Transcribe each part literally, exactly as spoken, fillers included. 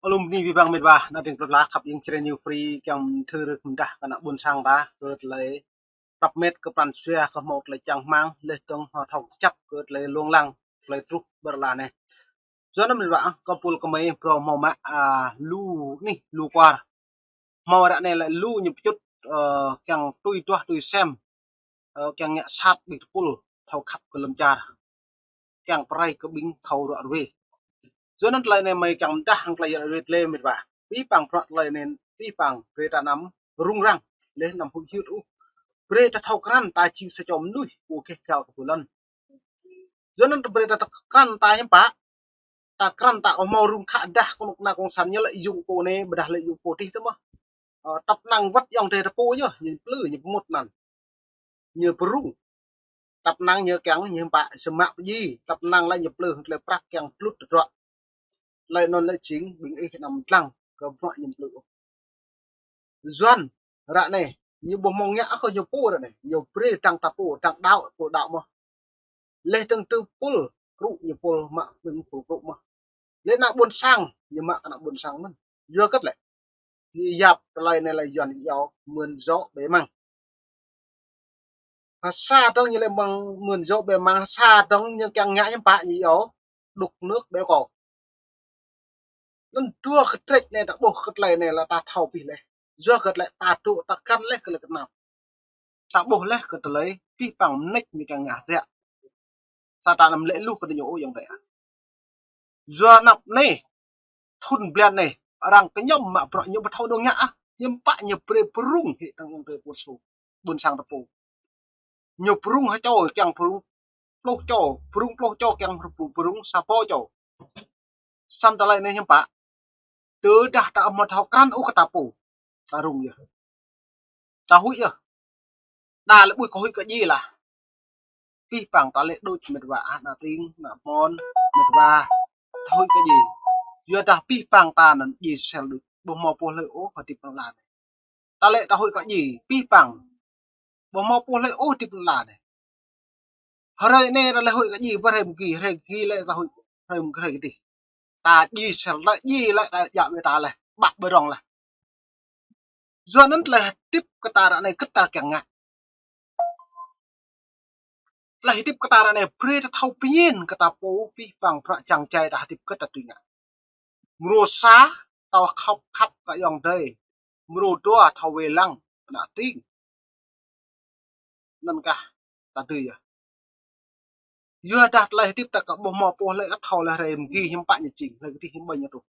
Alum ni wi bang met wa, ană tring plơi pla khăp ing čren ñu free kiăng thư rơ̆k mdah kơ ană ƀôn sang ta, kơ tơlơi prăp met kơ pran jua kơ hmâo tơlơi čang hmang, leh dơ̆ng hmâo thâo kơjăp kơ tơlơi lông lăng, tơlơi truh ƀơi lŏn anai. Yua anŭn met wa, kơ pul kơ mơi prŏng hmâo mă, a, lu nih, lu kuar. Hmâo ră anai lĕ lu ñu pơčut, ơ, kiăng tui duah tui sem, ơ, kiăng ngă sat ƀing tơpul thâo khăp kơ lŏn čar, kiăng pơrai kơ ƀing thâo ruă ruê. Yua anŭn tơlơi anai mơi kiăng mdah hăng tơlơi yăl dliê met wa. Pih pang bruă tơlơi anai, pih pang brơi ta anăm rŭng răng, leh anăm huĭ hyưt ôh. Brơi ta thâo krăn ta jing sa čô mơnuih pô gêh gal kơ pô lŏn. Yua anŭn brơi ta krăn ta hiư̆m pă, ta krăn ta ƀu hmâo rŭng khă dah kơnuk kơna kông sản ñu lợi dụng pô anai, ƀôdah lợi dụng pô tih tơ mơh. Ơ, tăp năng wơ̆t ayŏng adơi ta pô yơh, ñu plư, ñu pơmŭt anŭn. Ñu pơrŭng. Tăp năng ñu kiăng, ñu hiư̆m pă, samơ̆ pơdjai, tăp năng lĕ ñu plư, tơlơi prăk kiăng tlut tơdruă. Tơlơi anŭn lĕ jing, ƀing ih anăm lăng kơ bruă ñu plư ôh. Yuan, ră anai, ñu ƀu hmâo ngă kơ ñu pô ră anai, ñu brơi dăng ta pô, dăng đaŏ, pô đaŏ mơh. Leh dơ̆ng tơpul, krŭ ñu pul mă ƀing pul krŭ mơh. Leh ană ƀôn sang, ñu mă kơ ană ƀôn sang mơ̆n. Yua hơget lĕ? Ñu yap tơlơi anai lĕ Yuan iâu mưn yŏ bĕ măng. Ha sa dơ̆ng ñu lĕ măng mưn yŏ bĕ măng, ha sa dơ̆ng ñu kiăng ngă hiư̆m pă ñu iâu đục nước béo cò. Anŭn dua kơtrĕč anai ta ƀuh kơ tơlơi anai lĕ ta thâo pih leh. Yua kơ tơlơi ta dŏ ta găn leh kơ tơlơi kơnam. Ta ƀuh leh kơ tơlơi pih pang mơneč ñu kiăng ngă ră. Sa ta anăm lĕ luh kơ ñu ôh ayŏng adơi ah. Yua anăp anai, thŭn blan anai, arăng kơñăm mă bruă ñu ƀu thâo dŏ ngă ah, hiư̆m pă ñu brơi pơrŭng hĭ tơ̆ng ayŏng adơi pô su, ƀôn sang ta pô. Ñu pơrŭng ha čô kiăng pơrŭng pluh čô, pơrŭng pluh čô kiăng pơrŭng, pơrŭng sa pô čô. Samơ̆ tơlơi anai hiư̆m pă. Tơdah ta ƀu hmâo thâo krăn ôh kơ ta pô, ta rŭng yơh. Ta huĭ yơh. Đa lĕ ƀuh kơ huĭ kơ djai lah. Pih pang ta lĕ đôč met wa ah, ană tring, ană hmon, met wa. Ta huĭ kơ djai. Yua dah pih pang ta anŭn djai sel đôč. Ƀu hmâo pô hlơi ôh hơdip lŏn anai. Ta lĕ ta huĭ kơ djai, pih pang. Ƀu hmâo pô hlơi ôh hơdip lŏn anai. Hrơi anai ta lĕ huĭ kơ djai, ƀơi hrơi mơ̆ng ki, hrơi ki lĕ ta huĭ, hrơi mơ̆ng hrơi kơdih. Ta djai sel lĕ, djai lĕ, ta djă ƀơi ta leh, ƀă ƀơi rŏng leh. Yua anŭn tơlơi hơdip kơ ta ră anai hơget ta kiăng ngă. Tơlơi hơdip kơ ta ră anai brơi ta thâo pơñen kơ ta pô pih pang bruă čang jai ta hơdip hơget ta tui ngă. Mrô sa, thâo khăp khăp kơ ayŏng adơi. Mrô dua, thâo wai lăng, kơ ană tring. Anŭn kah ta tui yơh. Yua dah tơlơi hơdip ta kơ ƀu hmâo pô hlơi ăt thâo leh hrơi mơ̆ng ki hiư̆m pă ñu jing, hlơi kơdih hiư̆m ƀơi ñu truh.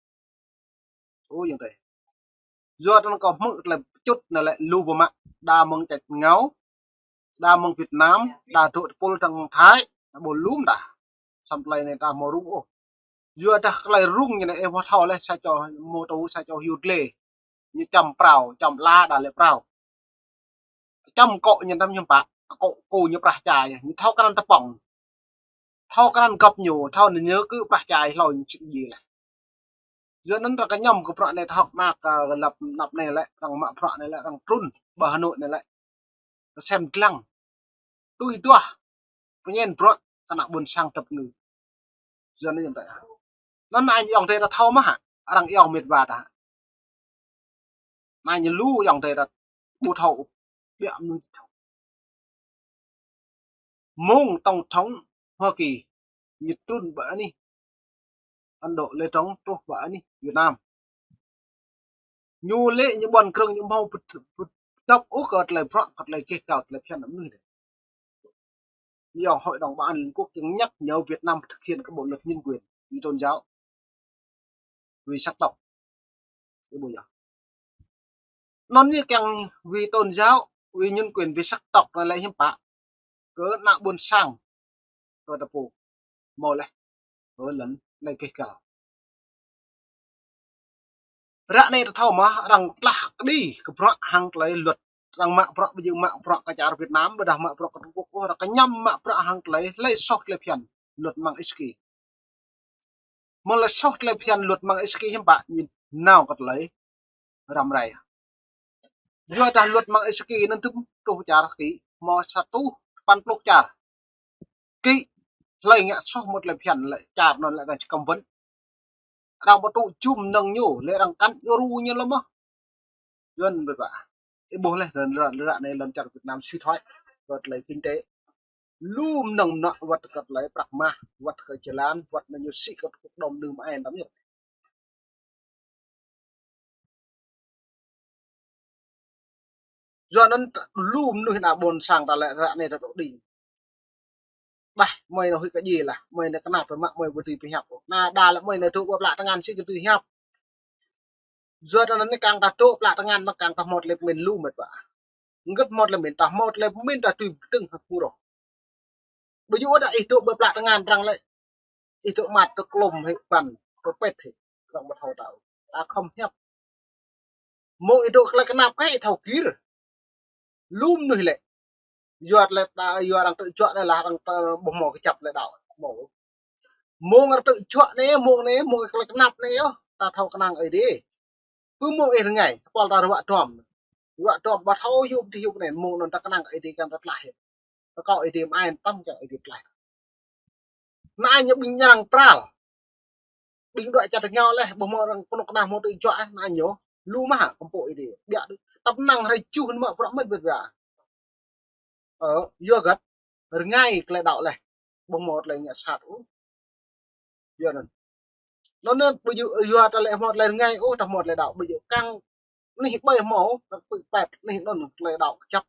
Ơ ayŏng adơi. Yua anŭn kâo hmư̆ tơlơi pơčut anai lĕ lu ƀu mă, đa mơ̆ng čĕt ngao, đa mơ̆ng Việt Nam, đa dŏ tơpul dơ̆ng mơ̆ng Thái, đa ƀu lŏm đa. Samơ̆ tơlơi anai ta hmâo rŭng ôh. Yua dah tơlơi rŭng ñu anai ih ƀu thâo leh sa čô mô tô sa čô yut lĕ. Ñu čăm prao, čăm la đa lĕ prao. Čăm kŏ ñu anăm hiư̆m pă, kŏ kơ ñu prah čai, ñu thâo krăn tơpŏng. Thâo krăn găp ñu, thâo ñu kơ prah čai hlâo ñu sĭt djai leh. Yua anŭn arăng kơñăm kơ bruă anai ta hŏk mă kơ lăp anăp anai lĕ, arăng mă bruă anai lĕ, arăng trŭn ƀơi Hà Nội anai lĕ. Sem dlăng. Tui duah. Pơñen bruă kơ ană ƀôn sang tơpơngư. Yua anŭn ayŏng adơi. Anŭn anai ayŏng adơi ta thâo mơ̆ hă? Arăng iâu met wa ta. Anai ñu lu ayŏng adơi ta ƀu thâo. Biă mơnuih thâo. Mơ̆ng tổng thống Hoa Kỳ, ñu trŭn ƀơi anih Ấn Độ lĕ dơ̆ng truh ƀơi anih Việt Nam. Ñu lĕ ñu ƀuăn krơ̆ng ñu hmâo pơdŏp ôh kơ tơlơi bruă, kơ tơlơi gêh gal, tơlơi phiăn mơnuih đơi. Ñu Hội đồng Bảo an Liên Quốc chứng nhắc nhớ Việt Nam thực hiện các bộ luật nhân quyền vì tôn giáo, vì sắc tộc. Ih ƀuh yơh. Anŭn ñu kiăng vì tôn giáo, vì nhân quyền, vì sắc tộc anai lĕ hiư̆m pă. Kơ ană ƀôn sang. Kơ ta pô. Hmâo leh. Kơ lŏn, lĕ gêh gal. Ră anai ta thâo mơ̆, arăng tlah kơđi kơ bruă hăng tơlơi luật. Arăng mă bruă ƀu djơ̆ mă bruă kơ čar Việt Nam, ƀôdah mă bruă kơ Trung Quốc, ôh, arăng kơñăm mă bruă hăng tơlơi, tơlơi soh tơlơi phiăn, luật Magnitsky. Mơ̆ng tơlơi soh tơlơi phiăn luật Magnitsky hiư̆m pă ñu nao kơ tơlơi răm rai. Yua dah luật Magnitsky anŭn tŭm truh čar kĭ, hmâo sa rơtuh sapăn pluh čar. Kĭ, hlơi ngă soh mơ̆ng tơlơi phiăn lĕ čar anŭn lĕ arăng čơkăm wơ̆n. Arăng ƀu tŭ jum nơ̆ng ñu, lĕ arăng kăn yua ru ñu lơ̆m mơh. Yuan ƀiă ƀă. Ih ƀuh lĕ, ră, ră, ră anai lŏn čar Việt Nam suy thoái. Wơ̆t tơlơi kinh tế. Lu mơnơ̆ng mơnă wơ̆t kơ tơlơi prăk mah, wơ̆t kơ jơlan, wơ̆t anai ñu sĭ kơ tơkuk đom nư mơai tăm yơh. Yua anŭn ta, lu mơnuih ană ƀôn sang ta lĕ ră anai ta dŏ đing. Ƀah, mơi anai huĭ kơ djai lah, mơi anai kơnăp tơmă, mơi ƀu dưi pơhiăp. Ană đa lĕ mơi anai dŏ ƀơi plă tơngan sĭ kơ dưi hiăp. Yua anŭn anai kang ta dŏ plă tơngan anŭn kang ta hmâo tơlơi pơmĭn lu mĕt wa. Hơget hmâo tơlơi pơmĭn, ta hmâo tơlơi pơmĭn ta dưi pơtưng hăt pơrô. Ƀu djơ̆ ôh ta ih dŏ ƀơi plă tơngan arăng lĕ. Ih dŏ măt dŏ klŏm hĭ ƀăn, dŏ pĕt hĭ. Arăng ƀu thâo ta. Ta khŏm hiăp. Mơ̆ng ih dŏ tơlơi kơnăp kah ih thâo gir. Lu mơnuih lĕ. Yua tơlơi ta, yua arăng tŭ juă anai lah arăng tŭ ƀu hmâo kơjăp tơlơi đaŏ. Hmâo. Mơ̆ng arăng tŭ juă anai, mơ̆ng anai, mơ̆ng tơlơi kơnăp anai yơh. Ta thâo kơnang Ơi Adai. Pơ mơ̆ng ih rơngai, tơpul ta ruă duăm. Ruă duăm ƀu thâo hiư̆m dih hiư̆m anai, mơ̆ng anŭn ta kơnang Ơi Adai kăn ta tlaih. Rơkâo Ơi Adai mơai tăm kiăng Ơi Adai tlaih. Anai ñu ƀing ñu arăng pral. Ƀing dŏ čar tơngao leh, ƀu hmâo arăng pơnŭk kơna hmâo tŭ juă, anai ñu. Lu mơ̆ hă kơmpŏk Ơi Adai. Biă đôč. Tăm năng hrơi juh anŭn mă bruă mĕt ƀiă ƀă. Ơ, yua hơget. Rơngai tơlơi đaŏ leh. Ƀu hmâo tơlơi ngă sat ôh. Yua anŭn. Anŭn anai ƀu djơ̆ yua ta lĕ hmâo tơlơi rơngai ôh, ta hmâo tơlơi đaŏ ƀu djơ̆ kang. Anih ƀơi hmâo, ta pơ̆k pĕt, anih anŭn tơlơi đaŏ kơjăp.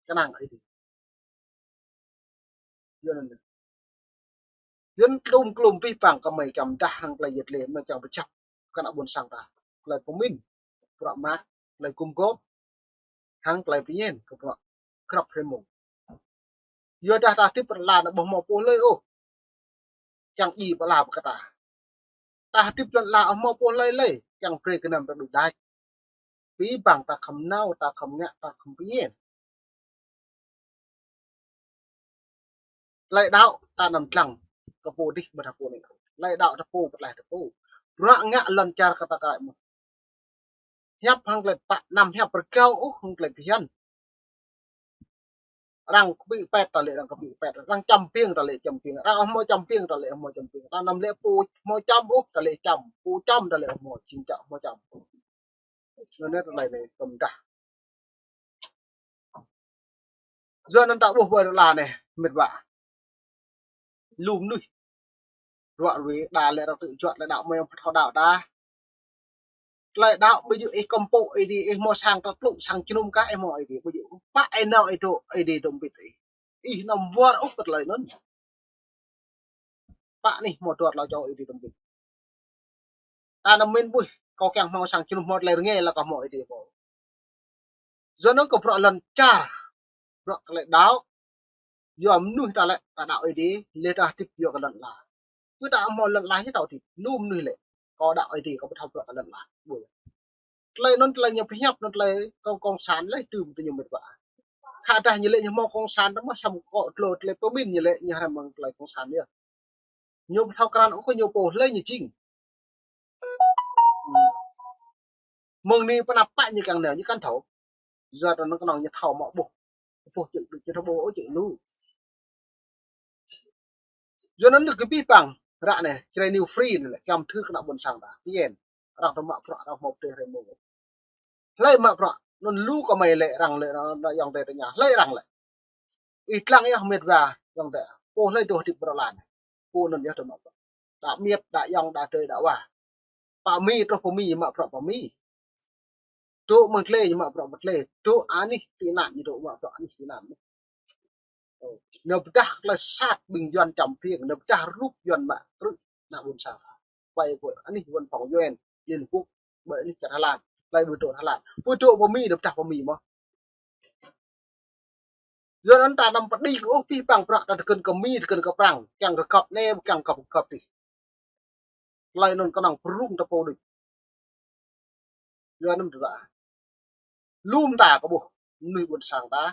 Kơnang Ơi Adai. Yua anŭn. Yua anŭn tlum klum pih pang kơ mơi kiăng pơdah hăng tơlơi yet lĕ mơi kiăng pơčăp kơ ană ƀôn sang ta. Tơlơi pơmĭn, bruă mă, tơlơi gum gôp, hăng tơlơi pơñen kơ bruă krăp hrơi mông. Yua dah ta hơdip lŏn ala anai ƀu hmâo pô hlơi ôh. Kiăng djai pơala pơkă ta. Ta hơdip lŏn ala ƀu hmâo pô hlơi lơi. Kiăng brơi gơnam ta đôč đač. Pih pang ta khŏm nao, ta khŏm ngă, ta khŏm pơñen. Tơlơi đaŏ ta anăm lăng kơ pô dih ƀơi ta pô anai. Tơlơi đaŏ ta pô, pơtlaih ta pô. Bruă ngă lŏn čar kơ ta kơ mơ̆n. Hiăp hăng tơlơi pă anăm hiăp rơgao ôh hăng tơlơi phiăn. Arăng kơpĭ pĕt ta lĕ arăng kơpĭ pĕt. Arăng čăm piêng ta lĕ čăm piêng. Arăng hmâo čăm piêng ta lĕ hmâo čăm piêng. Ta anăm lĕ pô hmâo čăm ôh ta lĕ čăm. Pô čăm ta lĕ hmâo, jing čă hmâo čăm. Anŭn anai tơlơi anai kơ mơdah. Yua anŭn ta ƀuh ƀơi lŏn ala anai, mĕt wa. Lu mơnuih. Ruă ruê, đa lĕ arăng tŭ juă tơlơi đaŏ mơi ƀu thâo đaŏ ta. Tơlơi đaŏ ƀu djơ̆ ih kơmpŏk Ơi Adai, ih hmâo sang tơtlŭk, sang jơnum kah ih hmâo Ơi Adai, ƀu djơ̆. Pă ih nao ih dŏ, Ơi Adai dŏ mbĭt ih. Ih anăm wơr ôh kơ tơlơi anŭn. Pă anih hmâo dua tlâo čô Ơi Adai tơm ƀing. Ta anăm min ƀuh, kâo kiăng hmâo sang jơnum hmâo tơlơi rơngai lĕ kâo hmâo Ơi Adai pô. Yua anŭn kơ bruă lŏn čar, bruă tơlơi đaŏ, yua mơnuih ta lĕ, ta đaŏ Ơi Adai, lĕ ta hơdip yua kơ lŏn ala. Kơ ta hmâo lŏn ala hĭ ta hơdip, lu mơnuih lĕ, kâo đaŏ Ơi Adai, kâo ƀu thâo bruă kơ lŏn ala. Ƀu. Tơlơi anŭn tơlơi ñu pơhiăp anŭn tơlơi kông, kông sản lĕ tŭm tơ ñu mĕt wa. Khă dah ñu lĕ ñu hmâo kông sản tơ mơ̆ samơ̆ kơ tlô tơlơi pơmĭn ñu lĕ ñu hrăm mơ̆ng tơlơi kông sản yơh. Ñu ƀu thâo krăn ôh kơ ñu pô hlơi ñu jing. Mơ̆ng anai pơ anăp pă ñu kiăng nao ñu kăn thâo. Yua anŭn kơnơ̆ng ñu thâo mă ƀuh. Ƀuh čư̆ đôč, ñu thâo ƀuh ôh čư̆ lu. Yua anŭn ñu kơ pih pang, ră anai, Jrai New Free anai lĕ, kiăng thâo kơ ană ƀôn sang ta. Pơyên, arăng tơ mă bruă, arăng hmâo pơdơi hrơi mông. Hlơi mă bruă, anŭn lu kơ mơi lĕ, arăng lĕ, arăng, arăng ayŏng adơi tơña, hlơi arăng lĕ. Ih lăng yơh mĕt wa, ayŏng adơi. Pô hlơi dŏ hơdip ƀơi lŏn ala anai. Pô anŭn yơh tơ mă bruă. Đa mĕt, đa ayŏng, đa adơi, đa wa. Pă Mi, truh pơ Mi, mă bruă pơ Mi. Dŏ mơ̆ng tơlơi ñu mă bruă mơ̆ng tơlơi. Dŏ anih tị nạn ñu dŏ mă bruă anih tị nạn. Ñu pơdah tơlơi sat ƀing Yuan čăm phiêng, ñu pơdah rup Yuan mă krư̆ ană ƀôn sang. Ƀai ƀơi anih văn phòng U N, Liên Hợp Quốc, ƀơi anih čar Thái Lan, tơlơi ƀu dŏ Thái Lan. Ƀu dŏ pơ Mi, ñu pơdah pơ Mi mơ̆n. Yua anŭn ta anăm pơđĭ ôh pih pang bruă ta tơkơn kơ Mi, tơkơn kơ Prăng, kiăng kơ găp anai, kiăng kơ găp adih. Tơlơi anŭn kơnơ̆ng pơrŭng ta pô đôč. Yua anŭn ta. Lŏm ta kơ ƀuh, mơnuih ƀôn sang ta,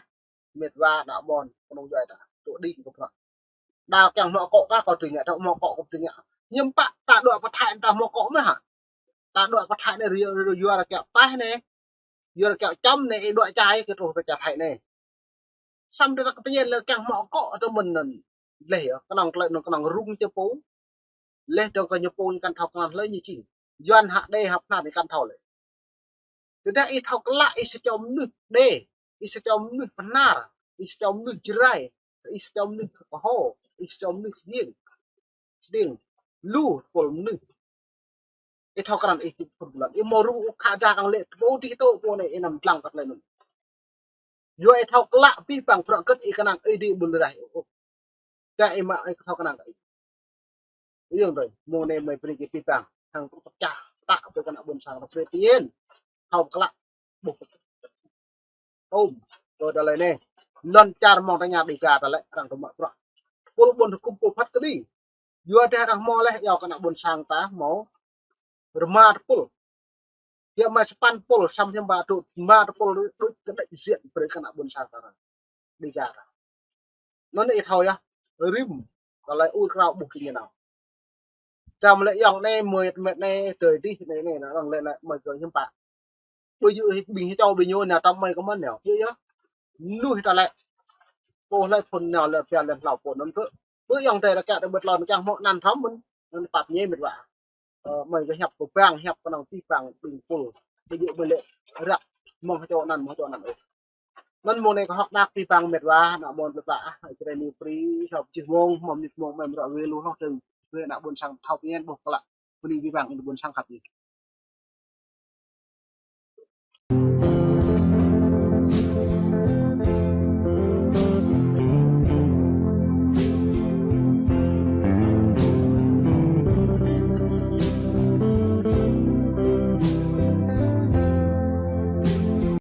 mĕt wa, ană ƀôn, kơnung djuai ta, tŭ đing kơ bruă. Đa kiăng hmâo akŏ kah kơ tui ngă, ta hmâo akŏ kơ tui ngă. Hiư̆m pă ta dŏ pơ Thái ta hmâo akŏ mơ̆n hă? Ta dŏ pơ Thái anai yua, yua, yua rơkâo taih anai. Yua rơkâo čăm anai, ih dŏ čai kơ truh pơ čar Thái anai. Samơ̆ ta kơ pơñen lĕ kiăng hmâo akŏ tơ mơ̆n anŭn. Leh yơh, kơnơ̆ng tơlơi anŭn kơnơ̆ng rŭng čơ pô. Leh dong kơ ñu pô ñu kăn thâo kơ anŭn hlơi ñu čing. Yuan hă Êđê hă Bơhnar ñu kăn thâo lĕ. Tơdah ih thâo klă ih sa čô mơnuih Êđê, ih sa čô mơnuih Bơhnar, ih sa čô mơnuih Jrai, ih sa čô mơnuih Kơho, ih sa čô mơnuih Sơhiêng, Sơđing, lu tơpul mơnuih. Ih thâo krăn ih či phun blan. Ih hmâo rŭng ƀu khă dah kăng lĕ tơpô dih tŏ pô anai ih anăm dlăng kơ tơlơi anŭn. Yua ih thâo klă abih bang bruă hơgĕt ih kơnang ih đĭ ƀun rơđah ih ôh. Tơdah ih mă ih thâo kơnang kơ ih. Ih yơh tui, mơ̆ng anai mơi brơi kơ abih bang hăng tŭ pơčah pơtă brơi kơ ană ƀôn sang ta brơi pơyên. Thâo klă ƀuh. Ôm, tui tơlơi anai. Lŏn čar mơ̆ng tơña Dega ta lĕ arăng tŭ mă bruă. Tơpul ƀôn hơkŭm pô phat kơđi. Yua dah arăng hmâo leh yua kơ ană ƀôn sang ta hmâo rơma tơpul. Yua mơi sapăn tơpul, samơ̆ hiư̆m pă dŏ rơma tơpul đuč kơ đại diện brơi kơ ană ƀôn sang ta. Dega ta. Anŭn ih thâo yơh, rĭm tơlơi ur krao ƀuh kơ ñu nao. Tơdah mơi lĕ yŏng anai, mơi mĕt anai, tơi dih anai, anai, arăng lĕ lĕ mơi kơ hiư̆m pă. Ƀu djơ̆ ƀing hơčâo ƀing ñu nao tăm mơi kơ mơ̆n nao. Yơh yơh. Mơnuih ta lĕ. Pô hlơi phun nao lĕ pia lĕ hlâo pô anŭn kơ. Ƀu yŏng tơi ta kă tơ ƀơ̆t lŏn kiăng hmâo anăn hrŏm mơ̆n. Anŭn pap ñe mĕt wa. Ơ, mơi kơ hiăp kơ bang, hiăp kơnơ̆ng abih bang ƀing tơpul. Ƀu djơ̆ mơi lĕ răk mơ̆ng hơčâo anăn, mơ̆ng hơčâo anăn ôh. Anŭn mơ̆ng anai kơ hŏk mơak abih bang mĕt wa, ană ƀôn plơi pla, ah, Jrai ni free, hŏk čih mơ̆ng, hmâo mơnit mơ̆ng, mơi mă bruă wai lu hloh dơ̆ng, brơi ană ƀôn sang thâo pơñen ƀuh klă, bơni abih bang ană ƀôn sang khăp yơh.